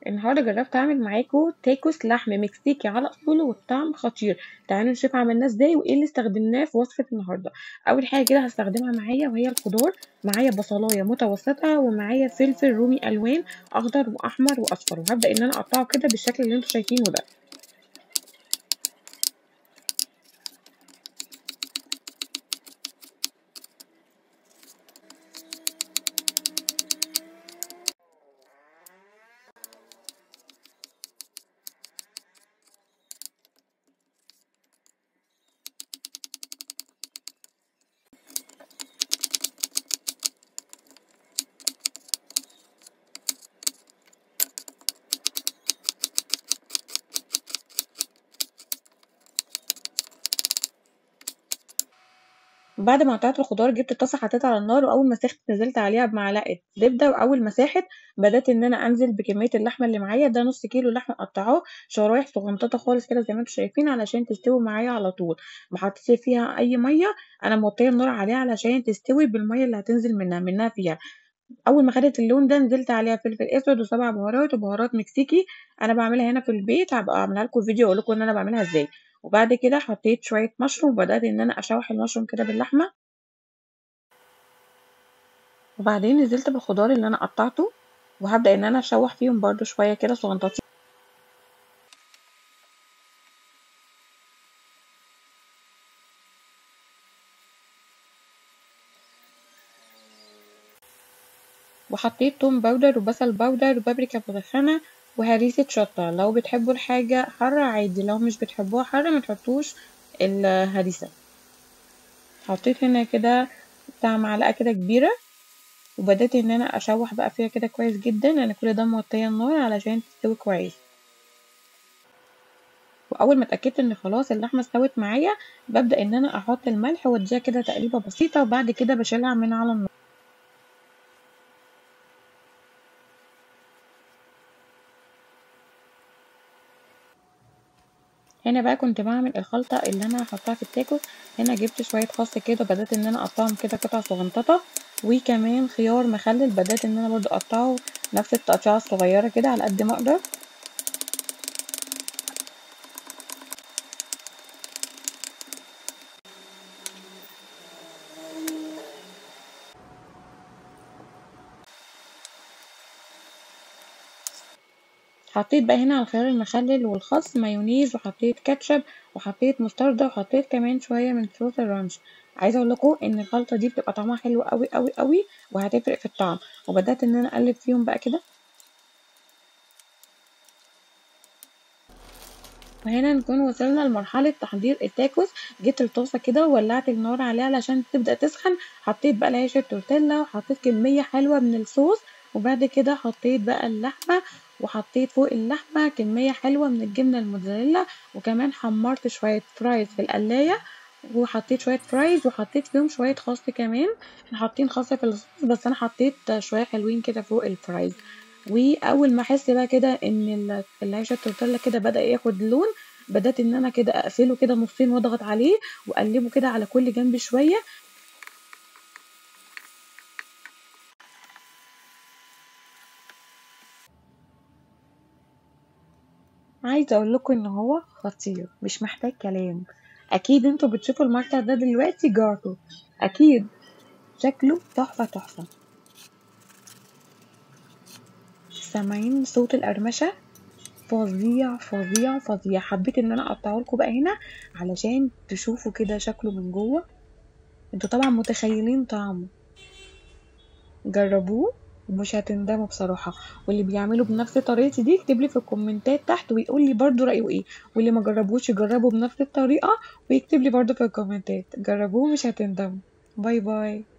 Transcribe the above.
النهارده جربت اعمل معاكم تاكوس لحم مكسيكي على اصوله والطعم خطير. تعالوا نشوف عملناه ازاي وايه اللي استخدمناه في وصفه النهارده. اول حاجة كده هستخدمها معايا وهي الخضار. معايا بصلايه متوسطه ومعايا فلفل رومي الوان اخضر واحمر واصفر، وهبدا ان انا اقطعه كده بالشكل اللي انتم شايفينه ده. بعد ما قطعت الخضار جبت الطاسه حطيتها على النار، واول ما سخنت نزلت عليها بمعلقه زبدة، واول ما ساحت بدات ان انا انزل بكمية اللحمة اللي معايا. ده نص كيلو لحمه مقطعاه شرايح صغنططه خالص كده زي ما انتم شايفين علشان تستوي معايا على طول. ما حطيتش فيها اي مية، انا موطيه النار عليها علشان تستوي بالمية اللي هتنزل منها فيها. اول ما خدت اللون ده نزلت عليها فلفل اسود وسبع بهارات وبهارات مكسيكي، انا بعملها هنا في البيت، هبقى اعملها لكم فيديو اقول لكم ان انا بعملها ازاي. وبعد كده حطيت شوية مشروم وبدات ان انا اشوح المشروم كده باللحمه، وبعدين نزلت بالخضار اللي انا قطعته وهبدا ان انا اشوح فيهم برده شوية كده صغنطاطين. وحطيت توم powder وبصل powder وبابريكا مدخنه وهريسه شطه. لو بتحبوا الحاجة حارة عادي، لو مش بتحبوها حارة ما تحطوش الهريسه. حطيت هنا كده بتاع معلقه كده كبيرة، وبدأت ان انا اشوح بقى فيها كده كويس جدا. انا كل ده موطيه النار علشان تستوي كويس. واول ما اتاكدت ان خلاص اللحمة استوت معايا ببدا ان انا احط الملح واديها كده تقليبه بسيطة، وبعد كده بشيلها من على النار. هنا بقى كنت بعمل الخلطة اللي انا هحطها في التاكوس. هنا جبت شوية خس كده بدات ان انا اقطعهم كده قطع صغنططه، وكمان خيار مخلل بدات ان انا برضو اقطعه نفس التقطيعه الصغيرة كده على قد ما اقدر. حطيت بقى هنا على الخيار المخلل والخس مايونيز، وحطيت كاتشب، وحطيت مستردة، وحطيت كمان شوية من صوص الرانش. عايزه اقول لكم ان الخلطة دي بتبقى طعمها حلو قوي قوي قوي وهتفرق في الطعم. وبدات ان انا اقلب فيهم بقى كده. وهنا نكون وصلنا لمرحلة تحضير التاكوس. جبت الطاسه كده وولعت النار عليها علشان تبدا تسخن. حطيت بقى العيش التورتيلا وحطيت كمية حلوة من الصوص، وبعد كده حطيت بقى اللحمة، وحطيت فوق اللحمة كمية حلوة من الجبنة الموتزاريلا، وكمان حمرت شوية fries في القلايه، وحطيت شوية fries وحطيت فيهم شوية خس كمان. احنا حاطين خس في الصوص بس انا حطيت شوية حلوين كده فوق ال fries. واول ما احس بقى كده ان العيش التورتيلا كده بدا ياخد لون، بدات ان انا كده اقفله كده نصين واضغط عليه واقلبه كده على كل جنب شوية. عايزه اقول لكم ان هو خطير، مش محتاج كلام. اكيد انتوا بتشوفوا المقطع ده دلوقتي جارته، اكيد شكله تحفة تحفة. سامعين صوت القرمشه؟ فظيع فظيع فظيع. حبيت ان انا اقطعه لكم بقى هنا علشان تشوفوا كده شكله من جوه. انتوا طبعا متخيلين طعمه، جربوه ومش هتندموا بصراحة. واللي بيعملوا بنفس طريقتي دي يكتب لي في الكومنتات تحت ويقول لي برضو رايه ايه، واللي ما جربوش يجربوا بنفس الطريقة ويكتب لي برضو في الكومنتات. جربوه مش هتندموا. bye bye.